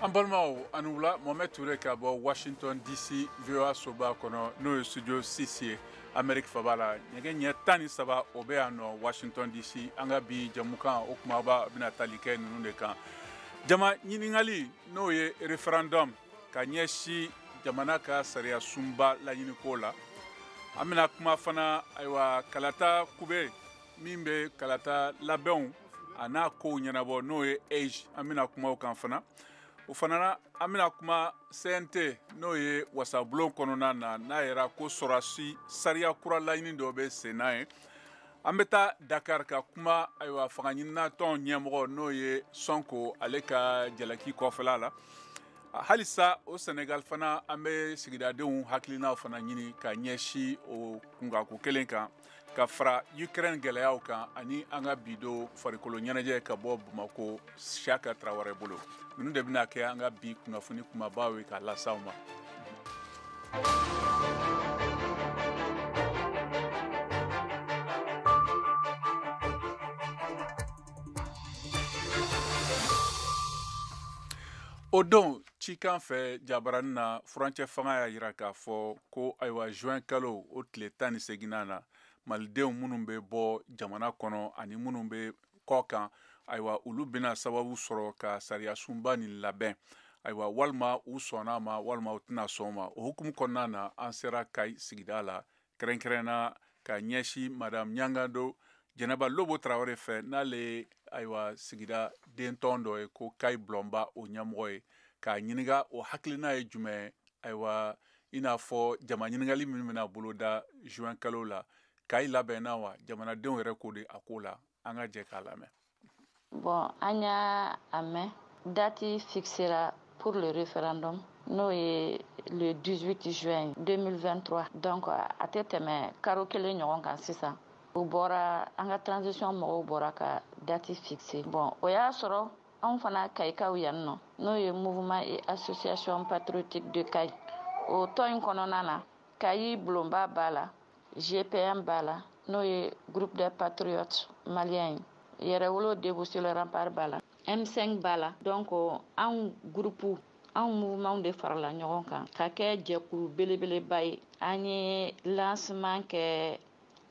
An balimaw, ani wula. Mohamed Touré ka bɔ Washington DC, VOA soba kɔnɔ, n'o ye studio 6 ye, Amérique faba la. Ɲɛgɛ ɲɛ 13, o bɛ yan nɔ Washington DC. An ka bi jamukan, o kumaba bɛna tali kɛ ninnu de kan: jama ɲininkali, n'o ye référendum, ka ɲɛsin jamana ka sariya sunba laɲiniko la. An bɛna kuma fana, ayiwa, kalata kube min bɛ kalata labɛnw a n'a kow ɲɛnabɔ, n'o ye AIGE, an bɛna kuma o kan fana. O fana na, an bɛna kuma CNT, n'o ye wasabulon kɔnɔna na, n'a yɛrɛ ko sɔrɔsi sariya kura laɲini dɔ bɛ sen na ye. An bɛ taa Dakar ka kuma, ayiwa, fanga ɲininatɔn ɲɛmɔgɔ, n'o ye Sonko, ale ka jalaki kɔfɛla la. Halisa o Senegal fana, an bɛ sigidadenw hakilinaw fana ɲini ka ɲɛsin o kunkanko kelen kan, ka fara Ukraine gɛlɛyaw kan, ani an ka bido farikolo ɲɛnajɛ ka bɔ Bamako, Siaka Tarawele bolo. Ninnu de bɛna kɛ an ka bi kunnafoni kumabaw ye k'a las'aw ma. O don cikan fɛ jabarani na, furancɛ fanga y'a yira k'a fɔ ko, ayiwa, juin kalo o tile 18nan na, malidenw minnu bɛ bɔ jamana kɔnɔ ani minnu bɛ kɔ kan, ayiwa, olu bɛna sababu sɔrɔ ka sariya sunba nin labɛn, ayiwa, walima u sɔnna ma, walima u tɛna sɔn ma. O hukumu kɔnɔna na, an sera Kayi sigida la, kɛrɛnkɛrɛnna ka ɲɛsin Madame Ɲangado Jɛnɛba Lobo Tarawele fɛ, n'ale ye, ayiwa, sigida dentɔn dɔ ye ko Kayi Bulɔnba, o ɲɛmɔgɔ ye, k'a ɲininka o hakilina ye jumɛn, ayiwa, i n'a fɔ jama ɲininkali min bɛna boloda juin kalo la, Kayi labɛnna wa? Jamanadenw yɛrɛ ko de a ko la. An ka jɛ k'a lamɛn. Bon, an y'a a mɛn, date fixera pour le référendum, n'o ye le 18 juin 2023. Donc a tɛ tɛmɛ karo kelen ɲɔgɔn kan sisan, u bɔra, an ka transition mɔgɔw bɔra ka date fixe. Bon, o y'a sɔrɔ anw fana Kayikaw yan nɔ, n'o ye Mouvement et Association Patriotique de Kayi, o tɔn in kɔnɔna na, Kayi Bulonba b'a la, GPM b'a la, n'o ye Groupe des Patriotes Maliens ye, Yɛrɛwolo Debout sur le Rempart b'a la, M5 b'a la. Donc anw groupe, anw mouvement de farala ɲɔgɔn kan ka kɛ jɛkulu belebeleba ye. An ye lancement kɛ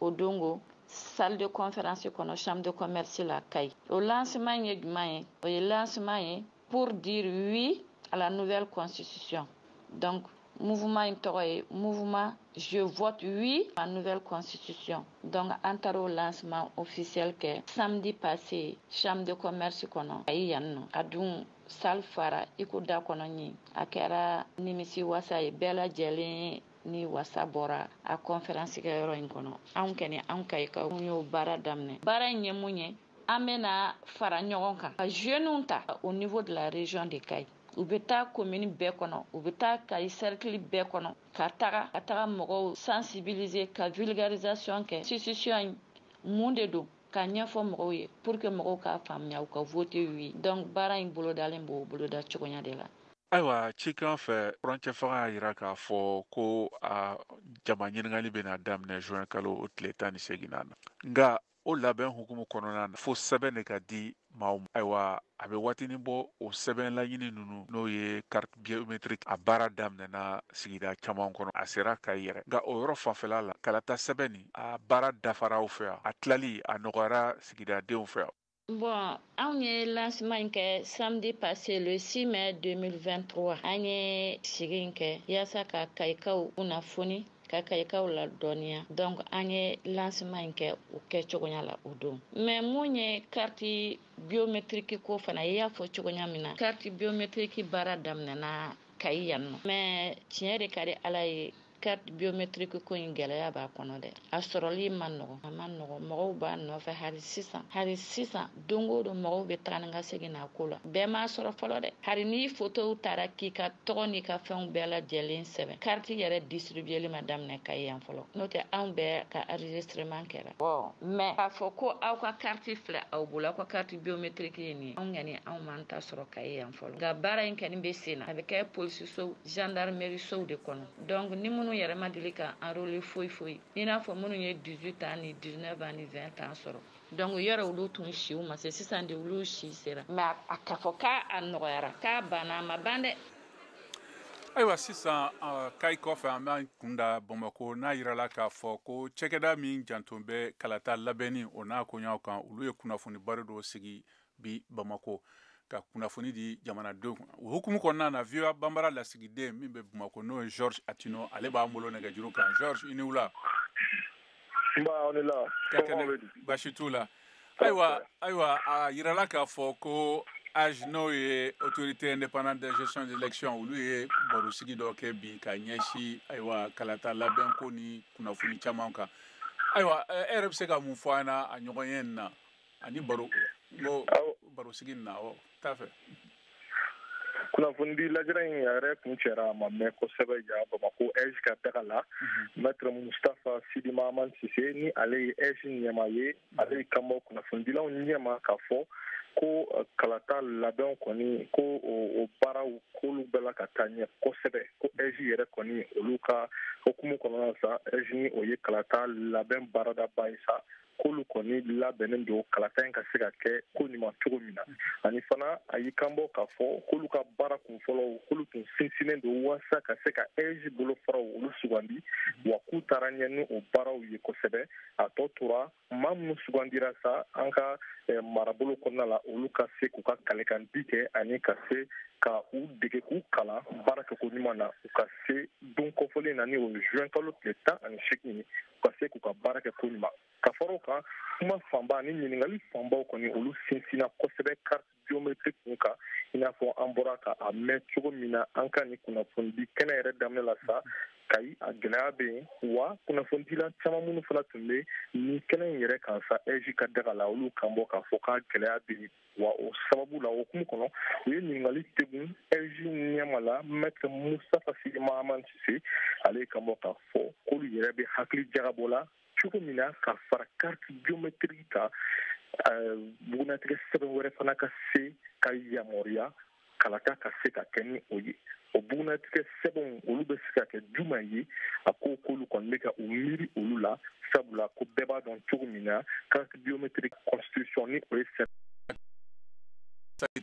o dongo salle de conférence kɔnɔ, chambre de commerce la, Kayi. O lancement ye jumɛn ye? O ye lancement ye pour dire oui à la nouvelle constitution. Donc mouvement in tɔgɔ ye Mouvement Je vote oui à la nouvelle constitution. Donc an taara o lancement officiel kɛ samedi passé chambre de commerce kɔnɔ Kayi yan nɔ. A dun salle fara i ko da kɔnɔ ɲi. A kɛra nimisi wasa ye, bɛɛ lajɛlen ni wasa bɔra a conférence kɛ yɔrɔ in kɔnɔ. Anw kɛni, anw Kayikaw y'o baara daminɛ. Baara in ye mun ye? An bɛna fara ɲɔgɔn kan ka jeunes ta au niveau de la région de Kayi. U bɛ taa commune bɛɛ kɔnɔ, u bɛ taa Kayi cercle bɛɛ kɔnɔ, ka taga mɔgɔw sensibiliser, ka vulgarisation kɛ, constitution in mun de don, ka ɲɛfɔ mɔgɔw ye pour que mɔgɔw k'a faamuya, u ka voter oui. Donc baara in bolodalen b'o boloda cogoya de la. Ayiwa, cikan fɛ, furancɛ fanga y'a yira k'a fɔ ko a jama ɲininkali bɛna daminɛ juin kalo o tile 18nan na. Nka o labɛn hukumu kɔnɔna na, fo sɛbɛn de ka di maaw ma. Ayiwa, a bɛ waatinin bɔ, o sɛbɛn laɲini ninnu, n'o ye carte biométrique, a baara daminɛna sigida caman kɔnɔ, a sera ka yɛrɛ. Nka o yɔrɔ fanfɛla la, kalata sɛbɛn nin, a baara dafara aw fɛ yan? A tilali a nɔgɔyara sigidadenw fɛ yan? Bon, anw ye lancement in kɛ samedi passé, le 6 mai 2023. An ye sigi in kɛ yaasa ka Kayikaw kunnafoni, ka Kayikaw ladɔnniya. Donc an ye lancement in kɛ o kɛcogoya la o don. Mais mun ye carte biométrique ko fana, i y'a fɔ cogoya min na, carte biométrique baara daminɛna Kayi yan nɔ. Mais tiɲɛ de ka di Ala ye, carte biométrique ko in, gɛlɛya b'a kɔnɔ dɛ. A sɔrɔli ma nɔgɔ, a ma nɔgɔ. Mɔgɔw b'a nɔfɛ hali sisan, hali sisan. Don o don mɔgɔw bɛ taga ni ka segin a ko la, bɛɛ m'a sɔrɔ fɔlɔ dɛ. Hali n'i fotow taara k'i ka tɔgɔ n'i ka fɛnw bɛɛ lajɛlen sɛbɛn, carte yɛrɛ distribuer ma daminɛ Kayi yan fɔlɔ, n'o tɛ anw bɛɛ ka enregistrement kɛra. Bon, mais k'a fɔ ko aw ka carte filɛ aw bolo, aw ka carte biométrique ye nin ye, anw kɔni, anw m'an ta sɔrɔ Kayi yan fɔlɔ. Nka baara in kɔni bɛ sen na. A bɛ kɛ polisisow, gendarmerie sow de kɔnɔ. Donc ni minnu yɛrɛ ma deli ka enrôler foyi foyi, i n'a fɔ minnu ye 18 ans ni 19 ans ni 20 ans sɔrɔ. Donc yɔrɔ olu tun siw ma se, sisan de olu si sera. Mais a k'a fɔ k'a nɔgɔyara, k'a banna, a ma ban dɛ. Ayiwa, sisan Kayi kɔfɛ, an b'an kunda Bamakɔ. N'a yirala k'a fɔ ko cɛkɛda min janto bɛ kalata labɛnni o n'a koɲaw kan, olu ye kunnafoni baro dɔ sigi bi Bamakɔ ka kunnafoni di jamanadenw. O hukumu kɔnɔna na, VOA Banbara lasigiden min bɛ Bamakɔ, n'o ye George Attino, ale b'an bolo nɛgɛjuru kan. George, i ni wula. Nba, aw ni la. Ka kɛnɛ, baasi t'u la. Ayiwa, a yirala k'a fɔ ko AIGE, n'o ye Autorité indépendante de gestion des élections, olu ye barosigi dɔ kɛ bi ka ɲɛsin, ayiwa, kalata labɛnko ni kunnafoni caman kan. Ayiwa, e yɛrɛ bɛ se ka mun fɔ an na a ɲɔgɔn ye nin na ani baro n ko barosigi nin na? Awɔ, t'a fɛ. Kunnafonidi lajɛrɛ in yɛrɛ kun cɛra, a ma mɛn kosɛbɛ yan Bamako AIGE ka daga la. Maître Mustapha Sidi Mahaman Sise, ni ale ye AIGE ɲɛma ye, ale ye kanbɔ kunnafonidilaw ɲɛma k'a fɔ ko kalata labɛnw kɔni, ko o baaraw k'olu bɛɛ la ka taa ɲɛ kosɛbɛ, ko AIGE yɛrɛ kɔni, olu ka hukumu kɔnɔna sa, AIGE ni o ye kalata labɛn baaradaba ye sa, k'olu kɔni labɛnnen don kalata in ka se ka kɛ ko ɲuman cogo min na. Ani fana, a y'i kanbɔ k'a fɔ k'olu ka baara kun fɔlɔ, k'olu tun sinsinnen don walasa ka se ka AIGE bolofaraw olu sugandi, wa k'u taara ɲɛ ni o baaraw ye kosɛbɛ. A tɔ tora maa minnu sugandira sa an ka marabolo kɔnɔna la, olu ka se k'u ka kalekandi kɛ ani ka se ka u dege, k'u kalan baara kɛko ɲuman na, u ka se don kɔfɔlen na, ni o ye juin kalo tile 18 ye, u ka se k'u ka baara kɛ ko ɲuman. Ka fara o kan, kuma fanba ni ɲininkali fanbaw kɔni, olu sinsinna kosɛbɛ carte biométrique kun kan, i n'a fɔ an bɔra ka a mɛn cogo min na an ka nin kunnafonidi kɛnɛ yɛrɛ daminɛ la sa. Kayi, a gɛlɛya bɛ yen wa kunnafonidila caman minnu fana tun bɛ nin kɛnɛ in yɛrɛ kan sa AIGE ka daga la, olu kan bɔ k'a fɔ k'a gɛlɛya bɛ yen. Wa o sababu la, o hukumu kɔnɔ, u ye ɲininkali tegun AIGE ɲɛma la, maître Mustapha Sidi Mahaman Sise. Ale kan bɔ k'a fɔ k'olu yɛrɛ bɛ hakili jagabɔ la cogo min na ka fara carte biométrique kan, bugunatigɛ sɛbɛn wɛrɛ fana ka se ka yamaruya kalata ka se ka kɛ ni o ye. O bugunatigɛ sɛbɛnw, olu bɛ se ka kɛ jumɛn ye? A ko k'olu kɔni bɛ ka u miiri olu la, sabula ko bɛɛ b'a dɔn cogo min na, carte biométrique, constitution ni o ye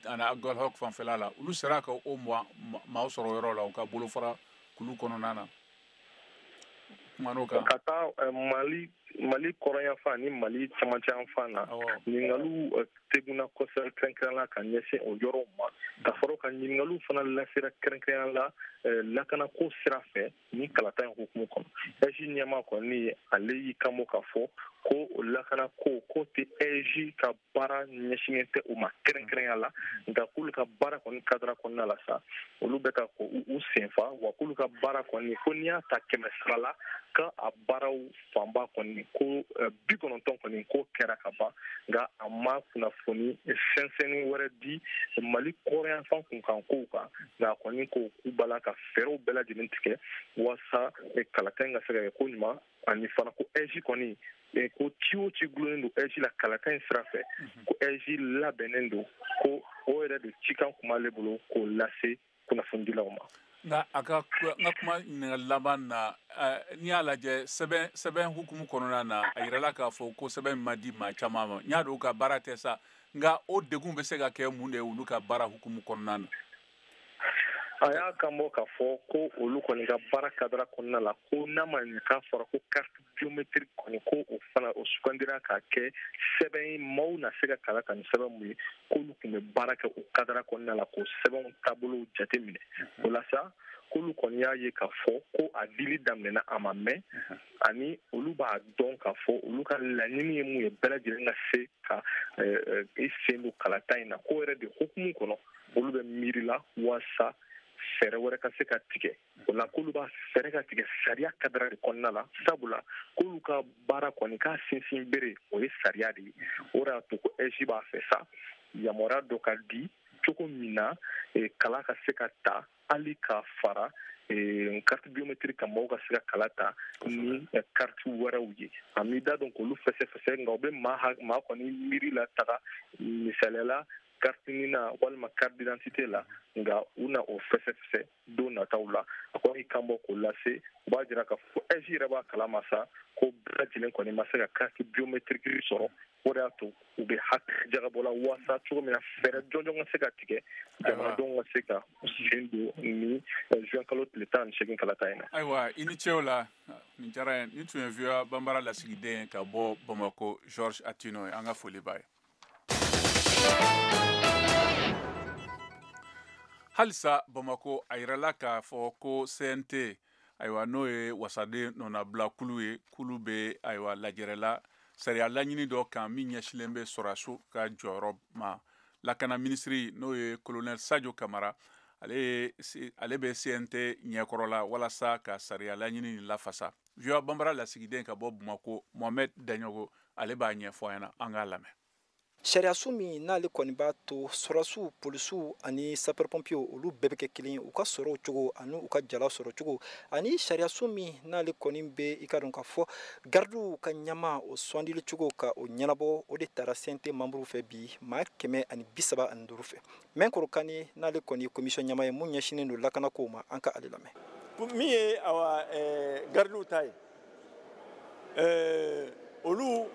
ani Aguelhok fanfɛla la, olu sera ka o maaw sɔrɔ yɔrɔ la u ka bolofara kulu kɔnɔna na, kuman'o kan. Ka taa Mali kɔrɔnyanfan ni Mali camancɛ yanfan na, ɲininkaliw tegunna kosɛbɛ, kɛrɛnkɛrɛn la ka ɲɛsin o yɔrɔw ma. Ka fara o kan, ɲininkaliw fana lasera kɛrɛnkɛrɛnya la lakanako sira fɛ ni kalata in hukumu kɔnɔ. AIGE ɲɛma kɔni, ale y'i kanbɔ k'a fɔ ko lakanako ko tɛ AIGE ka baara ɲɛsinnen tɛ o ma kɛrɛnkɛrɛnya la, nka k'olu ka baara kɔni cadre kɔnɔna la sa, olu bɛ ka u senfa, wa k'olu ka baara kɔni, ko n'i y'a ta 100 sara la, ka a baaraw fanba kɔni, ko 90 kɔni ko kɛra ka ban. Nka a ma kunnafoni sɛnsɛnni wɛrɛ di Mali kɔrɔnyanfan kunkan kow kan, nka a kɔni ko k'u b'a la ka fɛɛrɛw bɛɛ lajɛlen tigɛ walasa kalata in ka se ka kɛ ko ɲuman. Ani fana, ko AIGE kɔni, ko ci o ci gulonnen don AIGE la kalata in sira fɛ, ko AIGE labɛnnen don, ko o yɛrɛ de cikan kun b'ale bolo k'o lase kunnafonidilaw ma. Nka a ka n ka kuma ɲininkali laban na, n'i y'a lajɛ sɛbɛn hukumu kɔnɔna na, a yirala k'a fɔ ko sɛbɛn ma di maa caman ma. N y'a dɔn u ka baara tɛ sa, nka o degun bɛ se ka kɛ mun de ye olu ka baara hukumu kɔnɔna na? A y'a kan bɔ k'a fɔ ko olu kɔni ka baara cadre kɔnɔna la, ko n'a ma ɲɛ k'a fɔra ko carte biométrique kɔni, ko o fana o sugandira k'a kɛ sɛbɛn ye maaw na se ka kala ka ni sɛbɛn mun ye, k'olu tun bɛ baara kɛ o cadre kɔnɔna la k'o sɛbɛnw taabolow jate minɛ. O la sa, k'olu kɔni y'a ye k'a fɔ ko a dili daminɛna, a ma mɛn, ani olu b'a dɔn k'a fɔ olu ka laɲini ye mun ye, bɛɛ lajɛlen ka se ka i sen don kalata in na. Ko yɛrɛ de hukumu kɔnɔ, olu bɛ miiri la walasa fɛɛrɛ wɛrɛ ka se ka tigɛ o la, k'olu b'a fɛɛrɛ ka tigɛ sariya cadre de kɔnɔna la, sabula k'olu ka baara kɔni k'a sinsin bere o ye sariya de ye. O de y'a to ko AIGE b'a fɛ sa yamaruya dɔ ka di cogo min na kala ka se ka ta, hali ka fara carte biométrique ka maaw ka se ka kala ta ni carte wɛrɛw ye. An b'i da dɔn k'olu fɛsɛ fɛsɛ, nka o bɛ maa kɔni miiri la taga misaliya la. carte NINA walima carte d'identité la, nka u na o fɛsɛfɛsɛ don nataw la. A kɔni kan bɔ k'o lase, u b'a jira k'a fɔ AIGE yɛrɛ b'a kalama sa ko bɛɛ lajɛlen kɔni ma se ka carte biométrique sɔrɔ. O de y'a to u bɛ hakili jagabɔ la waasa cogo min na fɛɛrɛ jɔnjɔn ka se ka tigɛ, jamanadenw ka se ka sen don ni juin kalo tile 18 kalata in na. Ayiwa, i ni ce o la, nin diyara n ye. Nin tun ye VOA Banbara lasigiden ye ka bɔ Bamakɔ, George Atino ye. An ka foli b'a ye. Halisa Bamakɔ, a yirala k'a fɔ ko CNT, ayiwa, n'o ye wasaden nɔnabila kulu ye, kulu bɛ ayiwa lajɛrɛ la sariya laɲini dɔ kan min ɲɛsilen bɛ sɔrɔdasiw ka jɔyɔrɔ ma. Lakana minisiri, n'o ye colonel Sadio Kamara, ale bɛ CNT ɲɛkɔrɔ la walasa ka sariya laɲini nin lafasa. VOA Banbara lasigiden ka bɔ Bamakɔ, Mohamed Daɲogo, ale b'a ɲɛfɔ an ɲɛna, an k'a lamɛn. Sariyasun min n'ale kɔni b'a to sɔrɔdasiw, polisiw ani sapeur pompiers olu bɛɛ bɛ kɛ kelen ye u ka sɔrɔw cogo ani u ka jala sɔrɔ cogo, ani sariyasun min n'ale kɔni bɛ i ka dɔn k'a fɔ garidiw ka ɲama o sugandili cogo ka o ɲɛnabɔ, o de taara CNT membre fɛ bi maa 135 fɛ. Mɛnkɔrɔ Kane n'ale kɔni ye commission ɲɛmaa ye mun ɲɛsinnen don lakanakow ma, an ka ale lamɛn. Min ye awa garidiw ta ye, olu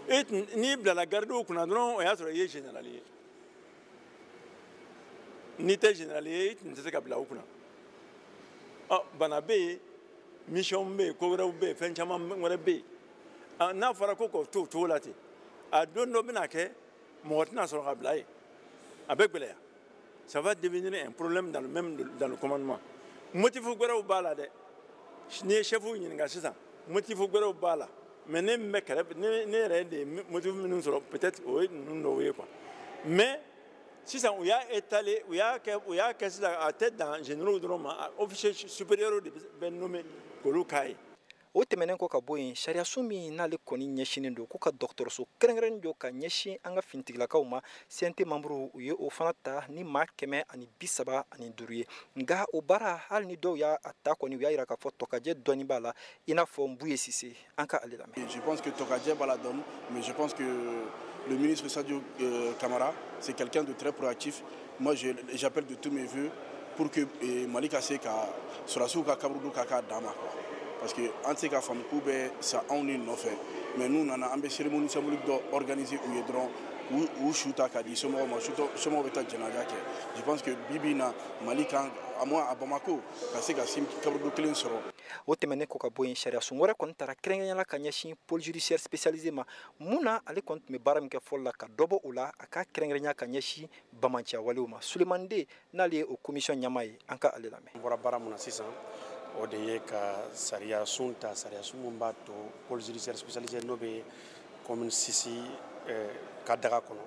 n'i bilala garidiw kunna dɔrɔn, o y'a sɔrɔ i ye général ye. N'i tɛ général ye, i tun tɛ se ka bila u kunna. Ɔ bana bɛ yen, mission bɛ yen, ko wɛrɛw bɛ yen, fɛn caman wɛrɛ bɛ yen. N'a fɔra ko k'o to o cogo la ten, a don dɔ bɛna kɛ mɔgɔ tɛna sɔrɔ ka bila yen, a bɛ gɛlɛya. Ça va devenir un problème dans le même dans le commandement. Motif wɛrɛw b'a la dɛ. N'i ye chef ɲininka sisan, motif wɛrɛw b'a la. Mais ne bɛ kɛrɛfɛ, ne yɛrɛ de ye motif minnu sɔrɔ, peut-être o ye ninnu dɔw ye quoi. Mais sisan u y'a étaler, u y'a kɛ sisan a tɛ dan généraux dɔrɔn ma, officier supérieur de bɛ nommé k'olu k'a ye. O tɛmɛnen kɔ ka bɔ yen, sariyasun min n'ale kɔni ɲɛsinnen don k'u ka dɔgɔtɔrɔso kɛrɛnkɛrɛnnen jɔ ka ɲɛsin an ka finitigilakaw ma, CNT membre u ye o fana ta ni maa 135 ye. Nka o baara, hali ni dɔw y'a ta kɔni, u y'a jira k'a fɔ tɔkajɛ dɔɔni b'a la, i n'a fɔ Nbuye Sise, an ka ale lamɛn. Je pense que tɔkajɛ b'a la dɔɔni, mais je pense que le ministre Sadio Kamara, c'est quelqu'un de très proactif. Moi, j'appelle de tous mes vœux pour que Mali ka se ka sɔrɔdasiw ka kaburudo ka k'a dan ma quoi. Parce que an tɛ se k'a faamu k'u bɛ sa anw de nɔfɛ, mais n'u nana an bɛ cérémonie symbolique dɔ organiser u ye dɔrɔn, k'u su ta k'a di somɔgɔw ma, somɔgɔw bɛ taa jɛnaja kɛ. Je pense que bi bi in na Mali kan, à moins à Bamako, ka se ka kaburudo kelen sɔrɔ. O tɛmɛnen kɔ ka bɔ yen, sariyasun wɛrɛ kɔni taara kɛrɛnkɛrɛnnenya la ka ɲɛsin pôle judiciaire spécialisé ma, mun na ale kɔni tun bɛ baara min kɛ fɔlɔ la ka dɔ bɔ o la, a ka kɛrɛnkɛrɛnya ka ɲɛsin bamanciya walew ma. Sulemani Den n'ale ye o commission ɲɛmaa ye, an ka ale lamɛn. An bɔra baara mun na sisan, o de ye ka sariyasun ta, sariyasun mun b'a to pôle judiciaire spécialisé n'o bɛ commune 6 ka daga kɔnɔ,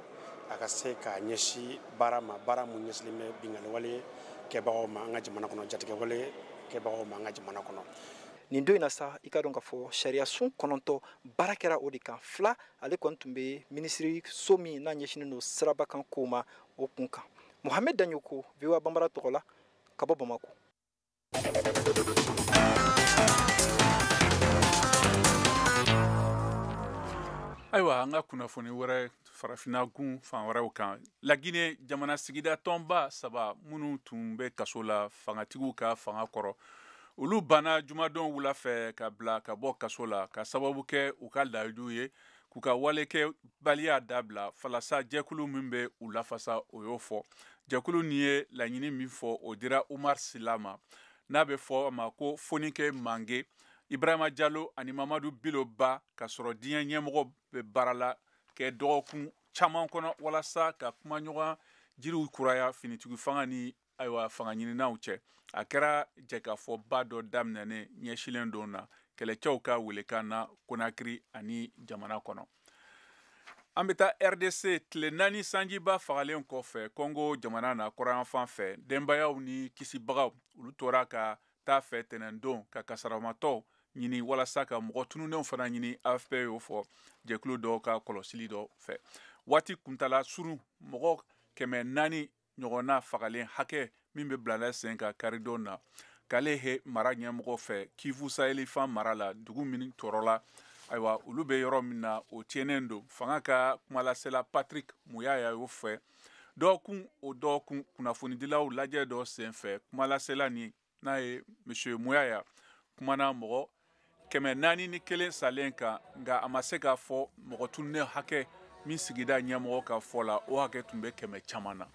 a ka se k'a ɲɛsin baara ma, baara mun ɲɛsinnen bɛ binkanni wale kɛbagaw ma an ka jamana kɔnɔ, jatigɛwale kɛbagaw ma an ka jamana kɔnɔ. Nin don in na sa, i ka dɔn k'a fɔ sariyasun 9 baara kɛra o de kan. 2 ale kɔni tun bɛ minisiri so min n'a ɲɛsinnen don sirabakan kow ma o kun kan. Mohamed Daɲoko, VOA Banbara tɔgɔ la ka bɔ Bamakɔ. Ayiwa, an ka kunnafoni wɛrɛ farafinna gun fan wɛrɛw kan. Laginɛ jamana sigida tɔnba 3 minnu tun bɛ kaso la fangatigiw ka fanga kɔrɔ, olu banna jumadon wula fɛ ka bila ka bɔ kaso la ka sababu kɛ u ka layidu ye k'u ka wale kɛ baliya dabila. Falasa jɛkulu min bɛ u lafasa, o y'o fɔ. Jɛkulu nin ye laɲini min fɔ, o dira Umar Sila ma, n'a bɛ fɔ a ma ko Fonikɛ Mange, Ibrahima Jalo ani Mamadu Bilo Ba, ka sɔrɔ diɲɛ ɲɛmɔgɔ bɛ baara la kɛ dɔgɔkun caman kɔnɔ walasa ka kumaɲɔgɔn jiriw kuraya finitigi fanga ni ayiwa fanga ɲininaw cɛ. A kɛra jɛkafɔba dɔ daminɛnen ɲɛsilen don na kɛlɛcɛw ka welekan na Konakiri ani jamana kɔnɔ. An bɛ taa RDC. Tile 4 sanjiba fagalen kɔfɛ Kongo jamana na kɔrɔnyanfan fɛ, denbayaw ni kisibagaw olu tora ka taa fɛ tɛnɛndon ka kasaramatɔw ɲini walasa ka mɔgɔ tununnenw fana ɲini, AFP y'o fɔ jɛkulu dɔw ka kɔlɔsili dɔ fɛ. Waati kuntala surun, mɔgɔ 400 ɲɔgɔnna fagalen hakɛ min bɛ bilala sen kan karidon na Kalehe mara ɲɛmɔgɔ fɛ Kivu Saheli fan mara la, dugu min tɔɔrɔla Ayiwa, olu bɛ yɔrɔ min na, o tiɲɛnen don. Fanga ka kumalasela Patrick Muyaya y'o fɛ dɔgɔkun o dɔgɔkun kunnafonidilaw lajɛ dɔ senfɛ. Kumalasela nin, n'a ye monsieur Muyaya, kumana mɔgɔ 401 salen kan, nka a ma se k'a fɔ mɔgɔ tununnen hakɛ min. Sigida ɲɛmɔgɔ ka fɔ la, o hakɛ tun bɛ 100 caman na.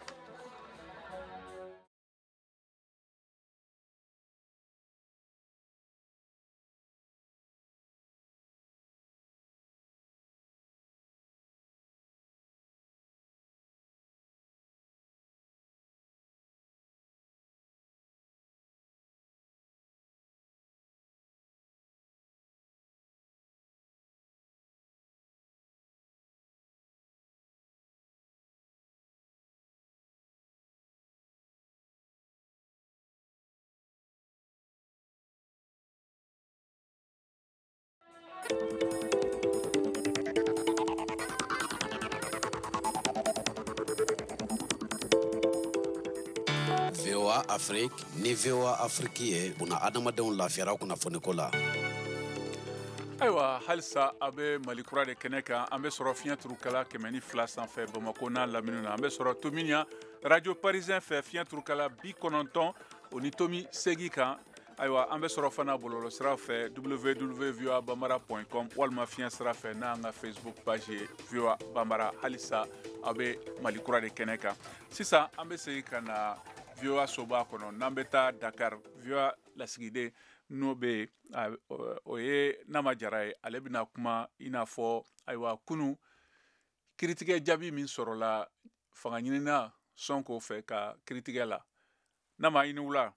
VOA Afrique ni VOA Afrique ye buna adamadenw lafiyara kunnafoniko la. Ayiwa, halisa a bɛ Mali Kura de kɛnɛ kan. An bɛ sɔrɔ fiɲɛ turukala 102 sanfɛ Bamako n'a lamini na. An bɛ sɔrɔ Tominian, Radio Parisien fɛ, fiɲɛ turukala 90.8 kan. Ayiwa, an bɛ sɔrɔ fana bɔlɔlɔsira fɛ, www.voabambara.com, walima fiɲɛ sira fɛ n'an ka Facebook page ye, VOA Bambara. Halisa a bɛ Mali Kura de kɛnɛ kan. Sisan an bɛ segin ka na VOA soba kɔnɔ, n'an bɛ taa Dakar. VOA lasigiden n'o bɛ yen, o ye Nama Jara ye. Ale bɛna kuma i n'a fɔ, ayiwa, kunu kiiritigɛ jaabi min sɔrɔla fanga ɲinina Sonko fɛ ka kiiritigɛ la. Nama, i ni wula.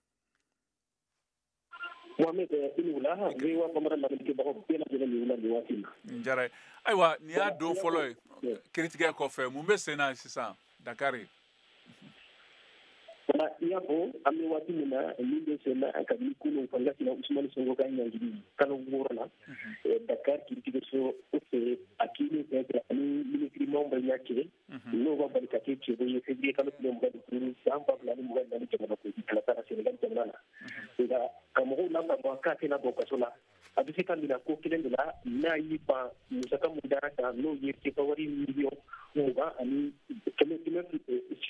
Mohamed, i ni wula. VOA Bambara lamɛnnikɛbagaw bɛɛ lajɛlen ni wula nin waati in na. N diyara ye. Ayiwa, nin y'a don fɔlɔ ye kiiritigɛ kɔfɛ. Mun bɛ sen na sisan Dakar? Wala, i y'a fɔ, an bɛ waati min na, min bɛ sen na, kabini kunun fanga sina Usumani Sonko ka ɲangili kalo 6 la Dakar kiiritigɛso fɛ, a kiiri fɛn fɛn ani minisiri Mame Mbaye Niang cɛ, n'o ka bali ka kɛ cɛbɔ ye février kalo tile 25 san 2024 jamana kuntigi kalata la Senegal jamana na. Nka ka mɔgɔw lafaamuya k'a tɛna bɔ kaso la, a bɛ se ka minɛ ko kelen de la, n'a y'i ban musaka mun dara kan, n'o ye sefa wari miliyɔn mugan ani kɛmɛ kɛmɛ,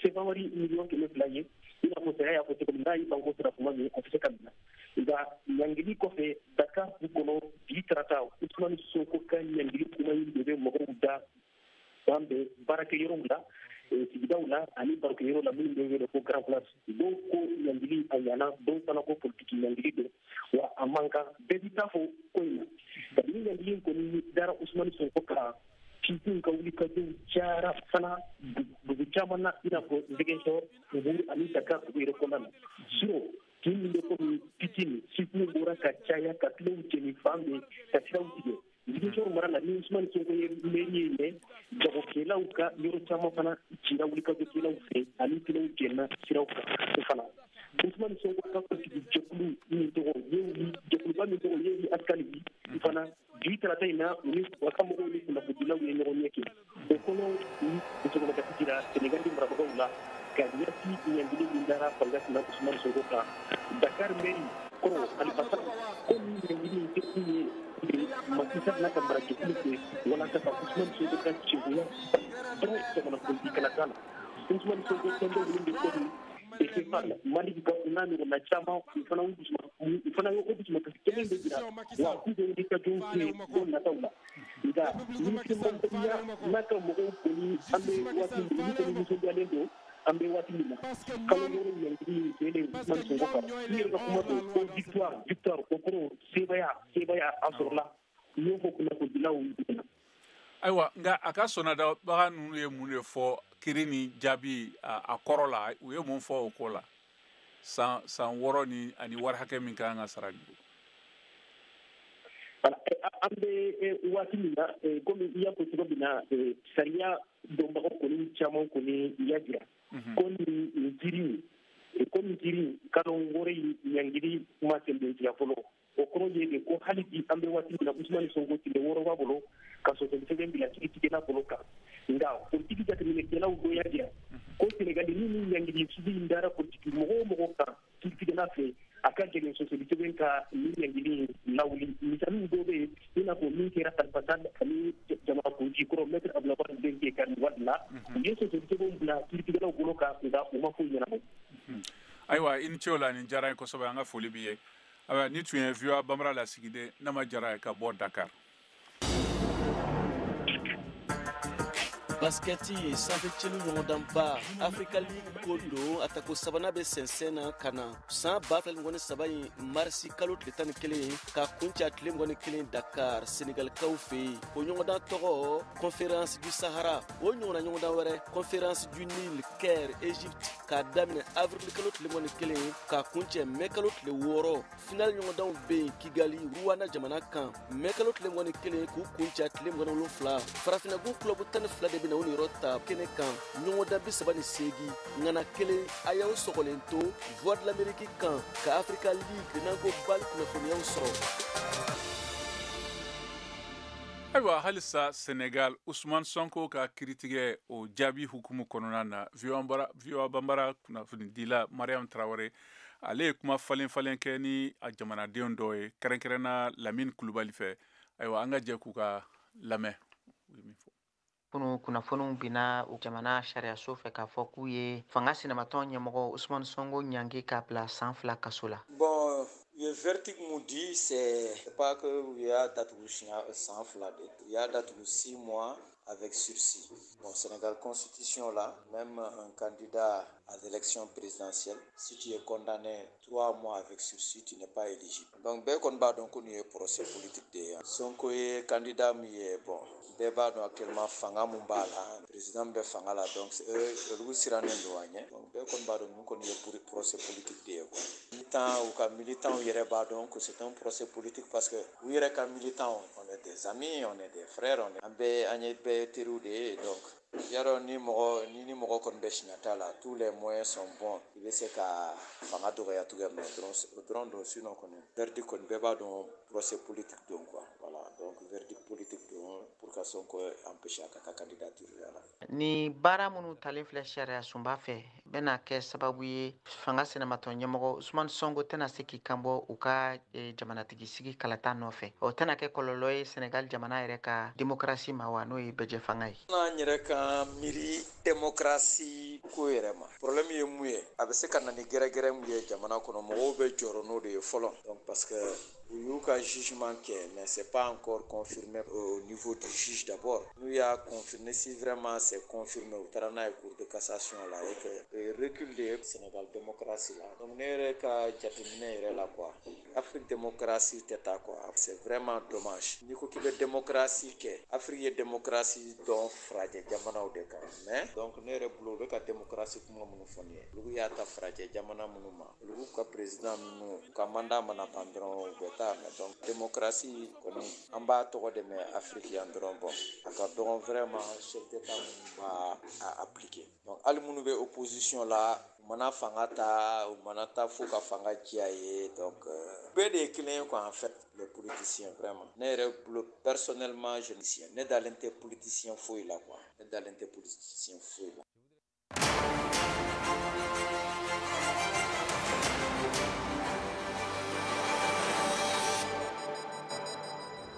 sefa wari miliyɔn 200 ye. I n'a fɔ sariya y'a fɔ cogo min, n'a y'i ban ko sara tuma min, a bɛ se ka minɛ. Nka ɲangili kɔfɛ Dakar dugu kɔnɔ bi tarata, Usumani Sonko ka ɲangili kuma in de bɛ mɔgɔw da fan bɛɛ, baarakɛyɔrɔw la, sigidaw la ani barokɛyɔrɔ la minnu bɛ wele ko grand place. Dɔw ko ɲangili a ɲana, dɔw fana ko politiki ɲangili don wa a man kan. Bɛɛ b'i ta fɔ ko in na. Kabini ɲangili in kɔni dara Usumani Sonko kan, fifinw ka wulikajɔw cayara fana dugu caman na, i n'a fɔ Ziguinchor, Mbour ani Dakar dugu yɛrɛ kɔnɔna na. Surɔ kin min bɛ komi Pikine, fifinw bɔra ka caya ka kilew jeni fan bɛɛ, ka siraw tigɛ. Ziguinchor mara la, ni Usumani Sonko ye mairie ye, mɛ jagokɛlaw ka yɔrɔ caman fana cira wulikajɔkɛlaw fɛ ani kilew jɛnna siraw kan. O fana, Usumani Sonko ka politiki jɛkulu min tɔgɔ Yewwi, jɛkuluba min tɔgɔ Yewwi Askan Wi fana, bi tarata in na, u ni u ka mɔgɔw ni kunnafonidilaw ye ɲɔgɔn ɲɛ kɛ. O kɔnɔ, u dusukasi jira Senegal marabagaw la ka ɲɛsin ɲangili min dara fanga sina Usumani Sonko kan. Dakar mairie kɔrɔ Khalifa Sall ko ni ɲangili in kɛ kun ye Macky Sall n'a ka marajɛkulu fɛ walasa ka Usumani Sonko ka cɛgoya dɔrɔn jamanakuntigi kalata la. Usumani Sonko tɔndenw minnu bɛ komi Déthié Fall, Malick Gakou n'a ɲɔgɔnna caman, u fana ye o dusumakasi kelen de jira wa k'u bɛ wulikajɔw kɛ don nataw la. Nka minisiri Mame Mbaye n'a ka mɔgɔw kɔni, an bɛ waati min, olu kɔni nisɔndiyalen don. An bɛ waati min na, kalo 6 ɲangili in kɛlen Usumani Sonko kan, i yɛrɛ ka kuma don ko victoire, victoire, o kɔrɔ sebaaya, sebaaya a sɔrɔla, n y'o fɔ kunnafonidilaw ɲɛna. Ayiwa, nka a ka sɔnnadabaga ninnu ye mun de fɔ kiri ni jaabi a kɔrɔ la? U ye mun fɔ o ko la, san 6 ni ani wari hakɛ min ka kan ka sara nin? An bɛ waati min na, komi i y'a fɔ cogo min na, sariya dɔnbagaw kɔni caman kɔni y'a jira ko nin kiiri in, ko nin kiiri kalo 6 in ɲangili ma sɛmɛntiya fɔlɔ. O kɔrɔ ye de ko hali bi an bɛ waati min na, Usumani Sonko tile 6 b'a bolo ka sɔsɔli sɛbɛn bila kiiritigɛla bolo kan. Nka politiki jateminɛkɛlaw dɔ y'a jira ko Senegali ni nin ɲangili sugu in dara politiki mɔgɔ o mɔgɔ kan kiiritigɛla fɛ, A ka gɛlɛn sɔsɔli sɛbɛn ka nin ɲangili lawuli. Misali dɔw bɛ yen, i n'a fɔ min kɛra Khalifa Sall ani jamanakuntigi kɔrɔ Maître Abdoulaye Wade denkɛ Karim Wade la, u ye sɔsɔli sɛbɛnw bila kiiritigɛlaw bolo kan, nka u ma foyi ɲɛnabɔ. Ayiwa, i ni ce o la, nin diyara n ye kosɛbɛ, an ka foli b'i ye. Ayiwa, ni tun ye VOA Bambara lasigiden Nama Jara ye ka bɔ Dakar. Baskɛti sanfɛ celu ɲɔgɔndanba Africa League ko don, a tako sabanan bɛ sɛnsɛn na ka na san 2023 in marisi kalo tile 11 ka kuncɛ a tile 21 Dakar, Senegalikaw fɛ yen. O ɲɔgɔndan tɔgɔ Conférence du Sahara. O ɲɔgɔnna ɲɔgɔndan wɛrɛ, Conférence du Nil, Caire, Égypte, k'a daminɛ avril kalo tile 21 k'a kuncɛ mɛ kalo tile 6. Final ɲɔgɔndanw bɛ yen Kigali, Rwanda jamana kan, mɛ kalo tile 21 k'u kuncɛ tile 27. Farafinnagun kulɔbu 12 de bɛ na o niyɔrɔ ta kɛnɛ kan, ɲɔgɔndan 38, ŋana kelen. A y'aw sɔgɔlen to Voix de l'Amérique kan ka Africa League n'an ko BAL kunnafoniyaw sɔrɔ. Ayiwa, halisa Senegal, Usman Sonko ka kiritigɛ o jaabi hukumu kɔnɔna na, VOA Bambara kunnafonidila Mariam Traoré, ale ye kuma falen falen kɛ ni a jamanadenw dɔw ye, kɛrɛnkɛrɛnna Lamine Kulubali fɛ. Ayiwa, an ka jɛ k'u ka lamɛn u ye min fɔ. Kunu kunnafoniw binna u jamana sariyaso fɛ k'a fɔ k'u ye fanga sinamatɔn ɲɛmɔgɔ Usman Sonko ɲangi k'a bila san 2 kaso la. Bon, u ye verdict mun di, c'est pas que u y'a datugu san 2 de, u y'a datugu 6 mois avec sursis. Bon, Sénégal constitution là, même un candidat à l'élection présidentielle, si tu es condamné 3 mois avec sursis, tu n'es pas éligible. Donc, bɛɛ kɔni b'a dɔn ko nin ye procès politique de ye. Sonko ye candidat min ye, bon, bɛɛ b'a dɔn actuellement fanga mun b'a la, président bɛ fanga la, donc olu sirannen don a ɲɛ. Donc, bɛɛ kɔni b'a dɔn nin kɔni ye procès politique de ye quoi. Militant u ka militants yɛrɛ b'a dɔn que c'est un procès politique parce que u yɛrɛ ka militants, on est des amis, on est des frères, on est an bɛɛ an ye bɛɛ teriw de ye. Donc yarɔ ni mɔgɔ ni mɔgɔ kɔni bɛ siɲɛ ta la, tous les moyens sont bons, i bɛ se ka fanga dɔgɔya cogoya min na dɔrɔn, o dɔrɔn don. Sinon kɔni verdict kɔni, bɛɛ b'a dɔn procès politique don quoi. Voilà, donc verdict politique don pour ka Sonko empêcher a ka taa candidature la. Ni baara minnu talen filɛ sariya sunba fɛ bɛna kɛ sababu ye fanga sinamatɔn ɲɛmɔgɔ Usman Sonko tɛna se k'i kanbɔ u ka jamanatigi sigi kalata nɔfɛ. O tɛna kɛ kɔlɔlɔ ye Senegal jamana yɛrɛ ka démocratie ma wa, n'o ye bɛjɛ fanga ye? N'an yɛrɛ ka miiri démocratie ko yɛrɛ ma, problème ye mun ye? A bɛ se ka na ni gɛrɛgɛrɛ mun ye jamana kɔnɔ, mɔgɔw bɛ jɔrɔ n'o de ye fɔlɔ. Donc parce que u y'u ka jugement kɛ, mais c'est pas encore confirmé au niveau du juge d'abord. N'u y'a confirmé, si vraiment c'est confirmé, u taara n'a ye cour de cassation la et que recul de ye Sénégal démocratie la. Donc ne yɛrɛ ka jateminɛ yɛrɛ la quoi, Afrique démocratie tɛ taa quoi, c'est vraiment dommage. N'i ko k'i bɛ démocratie kɛ, Afrique ye démocratie dɔn farajɛ jamanaw de kan, mais donc ne yɛrɛ bolo, u bɛ ka démocratie kuma minnu fɔ nin ye, olu y'a ta farajɛ jamana minnu ma, olu ka président ninnu u ka mandat mana ban dɔrɔn u bɛ taa. Mais donc démocratie kɔni, an b'a tɔgɔ de mɛn Afrique yan dɔrɔn. Bon, a ka dɔgɔn vraiment chef d'état minnu b'a a appliquer. Donc hali minnu bɛ opposition la, u mana fanga ta, u mana taa fo ka fanga diya ye, donc bɛɛ de ye kelen ye quoi. En fait, les politiciens, vraiment, ne yɛrɛ bolo, personnellement, je ne dalen tɛ politicien foyi la quoi, ne dalen tɛ politicien foyi la.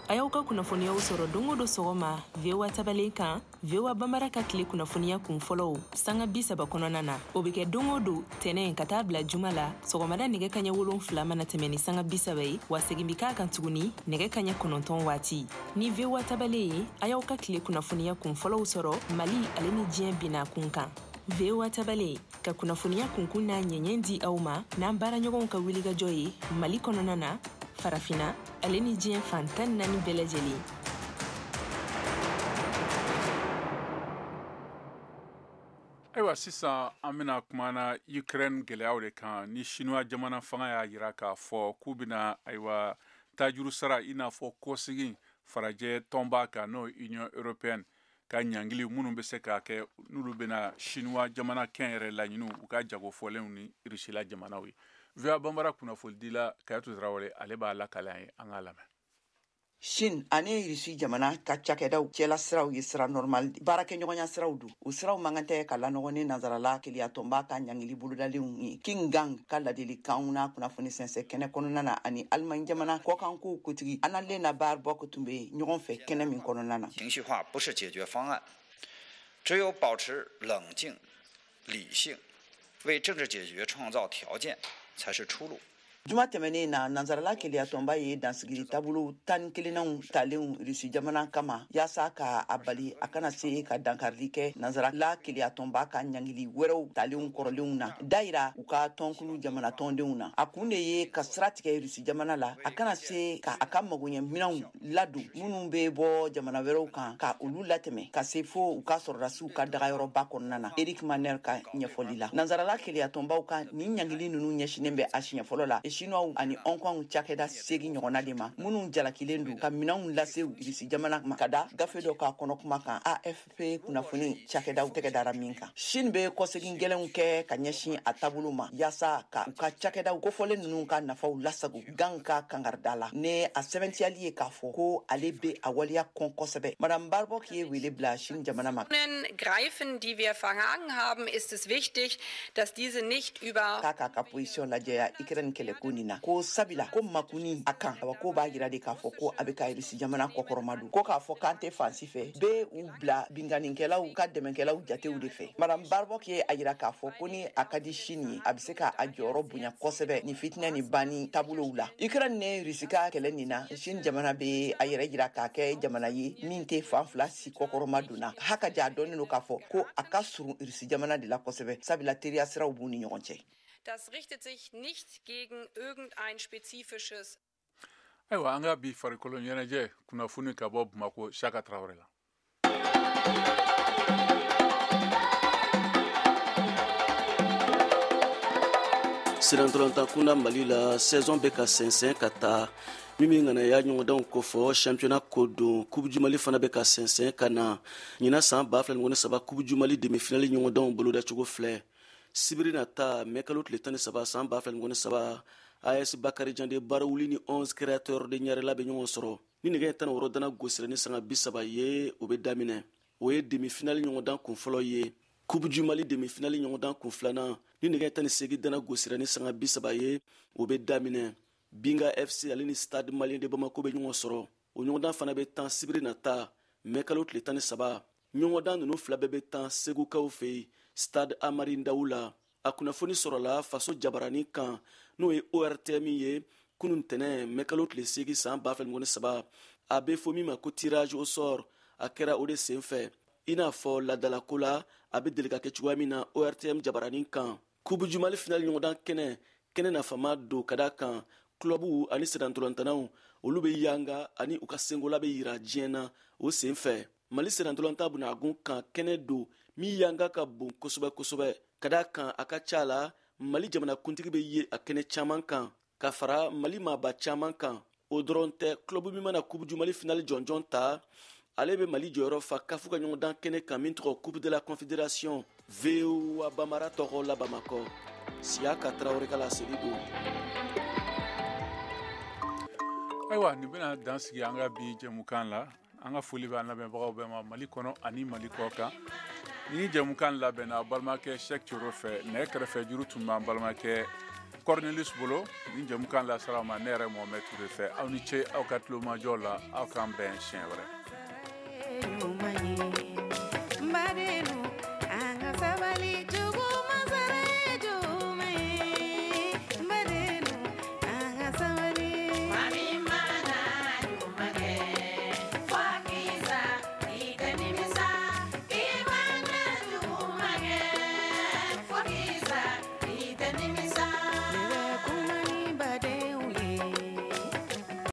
A y'aw ka kunnafoniyaw sɔrɔ don o don sɔgɔma VOA tabalen kan, VOA Bambara ka tile kunnafoniya kun fɔlɔw sanga 30 kɔnɔna na. O bɛ kɛ don o don tɛnɛn ka taa bila juma la sɔgɔmada nɛgɛ kaɲɛ 7 mana tɛmɛ ni sanga 30 ye, wa segin bɛ k'a kan tuguni nɛgɛ kaɲɛ 9 waati. Ni VOA tabalen ye, a y'aw ka tile kunnafoniya kun fɔlɔw sɔrɔ Mali ale ni diɲɛ binna kun kan. VOA tabalen ka kunnafoniya kunkun n'a ɲɛɲɛ di aw ma n'an baaraɲɔgɔnw ka wulikajɔ ye Mali kɔnɔna na, Farafina ale ni diɲɛ fan 14 bɛɛ lajɛlen. Ayiwa, sisan an bɛna kuma na Ukraine gɛlɛyaw de kan, ni Chinois jamana fanga y'a jira k'a fɔ k'u bɛna, ayiwa, tajuru sara i n'a fɔ kɔsegin farajɛ tɔnba kan, n'o ye Union européenne ka ɲangili minnu bɛ se k'a kɛ n'olu bɛna Chinois jamana kɛnyɛrɛ laɲiniw u ka jagofɔlenw ni Russie jamanaw ye. VOA Bambara kunnafonidila Kayatu Tarawele, ale b'a lakale an ye, an k'a lamɛn. Chine ani Russie jamana ka cakɛdaw cɛla siraw ye sira normal baarakɛɲɔgɔnya siraw don. O siraw man kan tɛ ka lanɔgɔ ni nansarala keleyatɔnba ka ɲangili bolodalenw ye. King Gang ka ladilikanw n'a kunnafoni sɛnsɛn kɛnɛ kɔnɔna na ani Allemagne jamana kɔkankow kotigi Annalena Baerbock tun bɛ ɲɔgɔn fɛ kɛnɛ min kɔnɔna na. 情绪化不是解决方案，只有保持冷静、理性，为政治解决创造条件，才是出路。 Juma tɛmɛnen na, nansarala keleyatɔnba ye dansigili taabolo 11nanw talenw Rusi jamana kama yaasa ka a bali a kana se ka dankarili kɛ nansarala keleyatɔnba ka ɲangili wɛrɛw talenw kɔrɔlenw na dayira u ka tɔnkulu jamana tɔndenw na. A kun de ye ka sira tigɛ Rusi jamana la a kana se ka a ka magoɲɛminɛnw ladon minnu bɛ bɔ jamana wɛrɛw kan ka olu latɛmɛ ka se fo u ka sɔrɔdasiw ka dagayɔrɔba kɔnɔna na. Eric Maner ka ɲɛfɔli la, nansarala keleyatɔnbaw ka nin ɲangili ninnu ɲɛsinnen bɛ a siɲɛ fɔlɔ la Chinois ani Hong Kong cakɛda 8 ɲɔgɔnna de ma minnu jalakilen don ka minɛnw lase Rusi jamana ma ka da gafe dɔ k'a kɔnɔ kuma kan AFP kunnafoni cakɛdaw tɛgɛ dara min kan. Chine bɛ kɔsegin gɛlɛnw kɛ ka ɲɛsin a taabolo ma yaasa ka u ka cakɛdaw kofɔlen ninnu ka nafaw lasago. Gang ka kangarida la ne a sɛbɛntiyali ye k'a fɔ ko ale bɛ a waleya kɔn kosɛbɛ. Madame Baerbock ye wele bila Chine jamana ma. Greifen, die wir verhangen haben, ist es wichtig, dass diese nicht über k'a ka position lajɛya Ukraine kɛlɛ ko nin na, ko sabila ko makuni a kan awa ko b'a jira de k'a fɔ ko a bɛ ka Rusi jamana kɔkɔrɔma don, ko k'a fɔ k'an tɛ fansi fɛ bɛ u bila binkannikɛlaw ka dɛmɛkɛlaw jatew de fɛ. Madame Baerbock ye a jira k'a fɔ ko ni a ka di Chine ye, a bɛ se k'a jɔyɔrɔ bonya kosɛbɛ ni fitinɛ ni banni taabolow la. Ukraine ni Rusi ka kɛlɛ nin na, Chine jamana bɛ a yɛrɛ jira k'a kɛ jamana ye min tɛ fan fila si kɔkɔrɔma don na. Hakaja a dɔnnen don k'a fɔ ko a ka surun Rusi jamana de la kosɛbɛ, sabila teriya siraw b'u ni ɲɔgɔn cɛ. Das richtet sich nicht gegen irgendein spezifisches. Ayiwa, an ka bi farikolo ɲɛnajɛ kunnafoni ka bɔ Bamakɔ Saka Tarawele la. Sirantɔlɔntan kunda Mali la, saison bɛ ka sɛnsɛn ka taa min bɛ ŋanaya ɲɔgɔndanw kofɔ championnat ko don. Coupe du Mali fana bɛ ka sɛnsɛn ka na. Ɲinan san 2023 Coupe du Mali demi-finale ɲɔgɔndanw bolodacogo filɛ. Sibiri nata mɛ kalo tile 13 san 2023, AS Bakarijan de Barawuli ni 11 créateurs de Ɲarela bɛ ɲɔgɔn sɔrɔ. Ni nɛgɛ 16 dana gosira ni sanga 30 ye, o bɛ daminɛ. O ye demi-finale ɲɔgɔndan kun fɔlɔ ye. Coupe du Mali demi-finale ɲɔgɔndan kun filanan, ni nɛgɛ 18 dana gosira ni sanga 30 ye, o bɛ daminɛ. Binga FC ale ni Stade Malien de Bamako bɛ ɲɔgɔn sɔrɔ. O ɲɔgɔndan fana bɛ tan sibiri nata mɛ kalo tile 13. Ɲɔgɔndan ninnu fila bɛɛ bɛ tan Segukaw fɛ yen, Stade Amari Ndaw la. A kunnafoni sɔrɔla faso jabarani kan, n'o ye ORTM ye, kunun tɛnɛ mɛ kalo tile 8 san 2023. A bɛ fɔ min ma ko tirage au sort, a kɛra o de sen fɛ. I n'a fɔ ladalako la, a bɛ deli ka kɛ cogoya min na ORTM jabarani kan. Coupe du Mali finale ɲɔgɔndan kɛnɛ kɛnɛ nafama don ka da kan clubw ani sirantolantanaw olu bɛ yanga ani u ka sengola bɛ yira diɲɛ na o sen fɛ. Mali sirantolanta bunagun kan kɛnɛ don min yanga ka bon kosɛbɛ kosɛbɛ, ka da kan a ka ca la Mali jamanakuntigi bɛ ye a kɛnɛ caman kan ka fara Mali maaba caman kan. O dɔrɔn tɛ, club min mana Coupe du Mali finale jɔnjɔn ta, ale bɛ Mali jɔyɔrɔ fa kafu ka ɲɔgɔndan kɛnɛ kan min tɔgɔ Coupe de la Confédération. VOA Bamara tɔgɔ la Bamakɔ, Siyaka Tarawele ka laseli don. Ayiwa, nin bɛna dan sigi an ka bi jɛmukan la. An ka foli bɛ an lamɛnbagaw bɛɛ ma Mali kɔnɔ ani Mali kɔ kan. Ni jɛmukan labɛnna balimakɛ Cheikh Coro fɛ, nɛgɛ kɛrɛfɛ juru tun b'an balimakɛ Cornelius bolo. Ni jɛmukan lasara ma ne yɛrɛ Mohamed Toure fɛ. Aw ni ce aw ka tulomajɔ la, aw k'an bɛn siɲɛ wɛrɛ.